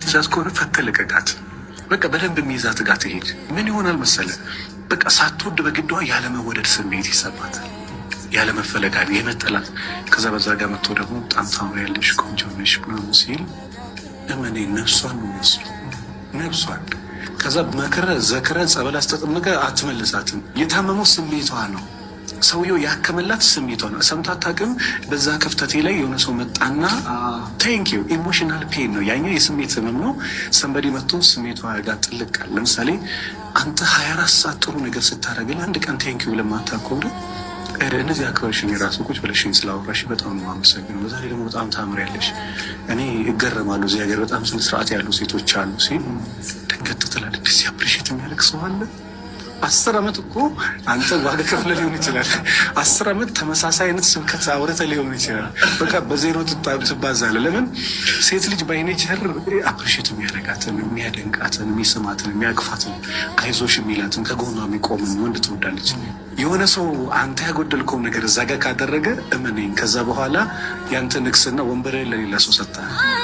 ትእዛዝ ከሆነ ፈተህ ልቀቃት። በቃ በደንብ የሚይዛት ጋር ትሄድ። ምን ይሆናል መሰለ፣ በቃ ሳትወድ በግዷ ያለመወደድ ስሜት ይሰማታል፣ ያለመፈለግ፣ የመጠላት። ከዛ በዛ ጋር መጥቶ ደግሞ በጣም ታምሪያለሽ፣ ቆንጆ ነሽ ምናምን ሲል እመኔ ነፍሷን ነው የሚወስደው፣ ነፍሷን። ከዛ መክረ ዘክረ ጸበል አስጠጥምቀ አትመልሳትም። የታመመው ስሜቷ ነው። ሰውየው ያከመላት ስሜቷ ነው። ሰምታ አታውቅም። በዛ ክፍተቴ ላይ የሆነ ሰው መጣና thank you፣ emotional pain ነው ያኛው፣ የስሜት ህመም ነው። Somebody መጥቶ ስሜቷ ጋር ጥልቃል። ለምሳሌ አንተ 24 ሰዓት ጥሩ ነገር ስታደርግልህ አንድ ቀን thank you ብለህ ማታውቅ ከሆነ፣ እነዚህ አክብረሽኝ የራሱ ቁጭ ብለሽኝ ስላወራሽ በጣም ነው የማመሰግነው። በዛ ላይ ደግሞ በጣም ታምሪያለሽ። እኔ እገረማለሁ። እዚህ ሀገር በጣም ስነ ስርዓት ያሉ ሴቶች አሉ ሲል ደንገጥ ትላለች። እንደዚህ appreciate የሚያደርግ ሰው አለ። 10 ዓመት እኮ አንተ ዋጋ ከፍለህ ሊሆን ይችላል። 10 ዓመት ተመሳሳይ አይነት ስብከት አውርተህ ሊሆን ይችላል። በቃ በዜሮ ትባዛለህ። ለምን? ሴት ልጅ by nature appreciate የሚያደርጋትን፣ የሚያደንቃትን፣ የሚስማትን፣ የሚያቅፋትን፣ አይዞሽ የሚላትን፣ ከጎኗ የሚቆምን ወንድ ትወዳለች። የሆነ ሰው አንተ ያጎደልከውን ነገር እዛ ጋር ካደረገ እመነኝ፣ ከዛ በኋላ ያንተ ንግስና ወንበር ለሌላ ሰው ሰጥተሃል።